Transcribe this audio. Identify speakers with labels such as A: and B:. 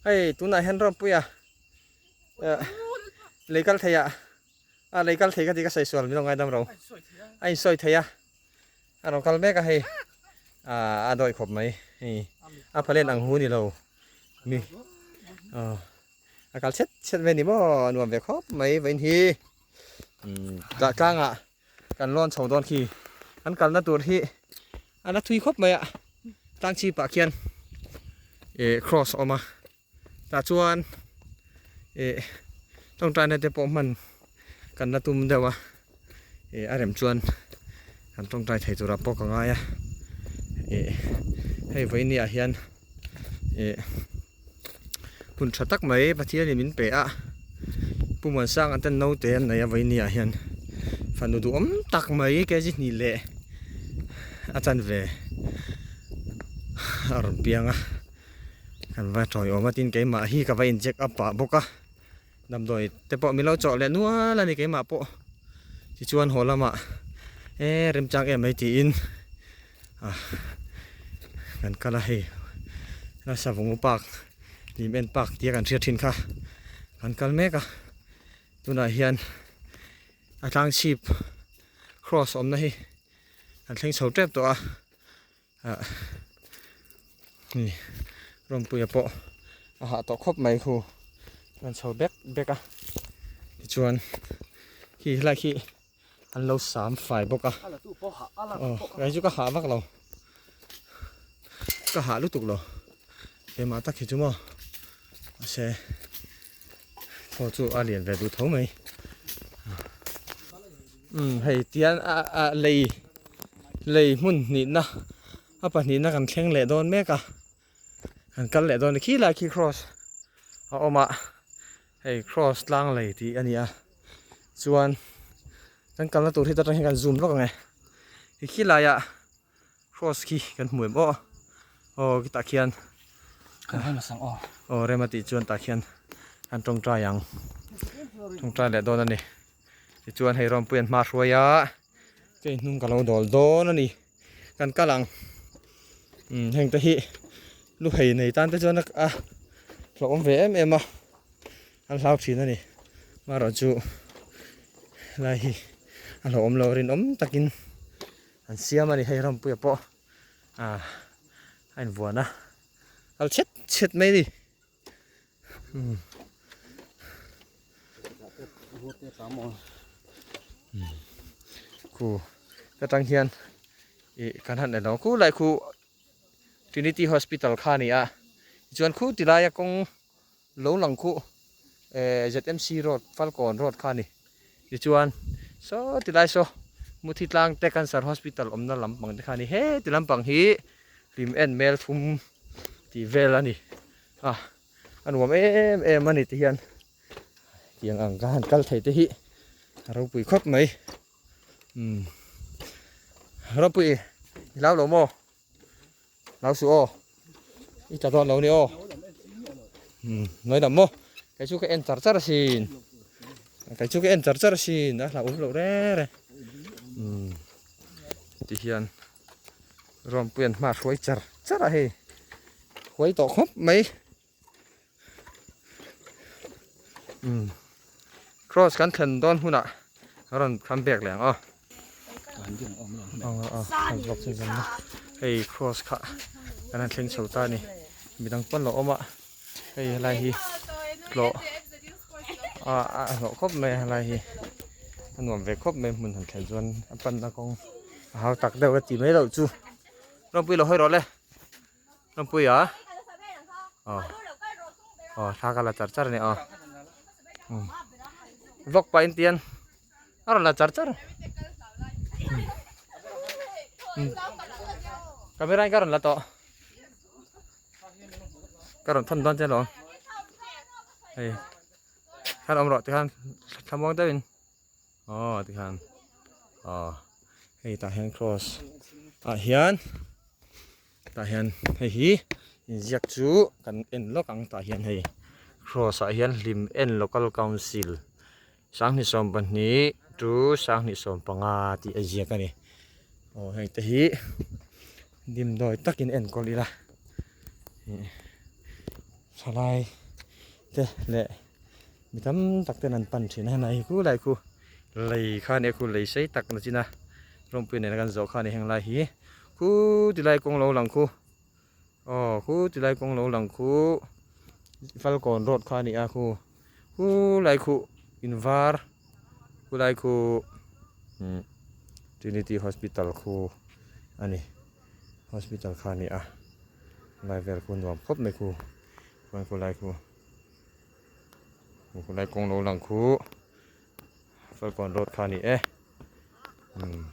A: Hei tunah hian Rawmpuia lei kal thei ah a lei kal thei ka ti ka sawi sual min lo ngaidam ro a insawi thei a a rawn kal mek a hei a dawih khawp mai hei a phalen ang hu ni lo mi a kal chhet chhet mai ni maw a nuam ve khawp mai vawiin hi tlangah kan lawn chho dawn khi an kalna tur hi a la thui khawp mai a tlang chhip ah khian ih cross a awm a tah chuan ih tawngtaina te pawh hman kan la tum deuh a ih a rem chuan kan tawngtai thei turah pawh ka ngai a ih hei vawiin ah hian ih hun tha tak mai Pathianin min pe a Pu Muansanga ten naute an nei a vawiin ah hian fanu duhawm tak mai kg hnih leh a chanve a rawn piang a kan va tawiawm a tin keimah hi ka va in check up pah bawk a damdawi te pawh min lo chawh leh nual a ni keimah pawh tichuan haw lamah e remchang em mai tiin ah kan kal a hei nasa vawng park lim en park tia kan hriat thin kha kan kal mek a tunah hian a tlang chhip cross awmna hi kan thleng chho tep tawh a ah hei Rawmpuia pawh a hah tawh khawp mai khu kan chho bek bek a tichuan khi helai khi an lo sam fai bawk a aw kei chu ka hah vak lo ka hah lutuk lo keimah tak hi chu maw mahse thaw chu a lian ve duh tho mai umm hei tian a a lei lei hmun hnihna a pahnihna kan thleng leh dawn mek a kan kal leh dawn a ni khilai khi cross a awm a hei cross tlang lei tih a ni a chuan kan kalna tur hi ta tang hian kan zoom lawk ang e hei khilaiah cross khi kan hmu em aw aw khitah khian aw rem a tih chuan tah khian an tawngtai ang tawngtai leh dawn a ni tichuan hei rawmpui an hma hruai a kei hnung ka lo dawl dawn a ni. Kan kal ang umm heng te hi lu hei nei tan te chuan a hlauhawm ve em em a an hlau thin a ni marawh chu helai hi a hlauhawm lo rinawm takin an siam a ni hei rampuia pawh ah a invuan a kal chhet chhet mai a ni. Khu ka tang hian ih kan han en lo khu lai khu Trinity Hospital kha a ni a tichuan khu ti laia kawng lo lang khu eh ZMC road Falkawn road kha a ni tichuan saw ti lai saw Muthi tlang te Cancer Hospital awmna lampang te kha a ni he ti lampang hi hlim en mel thum tih vel a ni a a nuam em em a ni ti hian tiang ang ka han kal thei te hi a ropui khawp mai umm ropui i hlau lo maw hlau suh aw i tla dawn lo ni aw umm nawi lam maw kei chu ka en char char asin kei chu ka en char char asin a hlauhawm loh reng reng umm ti hian. Rawmpuian hma hruai char char a hei huai tawh khawp mai umm cross kan thlen dawn hunah a rawn kham bek leh ang aw hei cross kha kan han thleng chho ta a ni midang pawn lo awm a hei helai hi tlawh a a hlawh khawp mai a helai hi a nuam ve khawp mai hmun han thlen chuan a panna kawng. A hau tak deuh a ti mai loh chu. Rawngpui lo hawi rawh le. Rawngpui a. Aw. Aw thla ka la char char a ni aw. Um. Vawk pah in tian a rawn la char char. Um. Camera in ka rawn la tawh. Ka rawn thawn dawn che alawm. Hei. Khan awm rawh tikhan thlamuang deuhin. Aw tikhan aw hei tah hian cross ah hian tah hian hei hi inziak chu kan en lawk ang tah hian hei cross ah hian hlim en local council sanghnih sawm pahnih to sanghnih sawm panga tih a ziak a ni aw heng te hi dimdawi takin enkawl ila. Thalai te leh mi tam tak ten an pan thin a helai hi khulai khu lei kha nia khu lei sei tak na chin a rawngpui nena kan zawh kha a ni heng lai hi khu tilai kawng lo lang khu aw khu tilai kawng lo lang khu falkawn road kha a ni a khu khulai khu in var khulai khu umm trinity hospital khu a ni. Hospital kha a ni a lai vel khu nuam khawp mai khu chuan khu lai khu khu lai kawng lo lang khu falkawn road kha a ni e umm.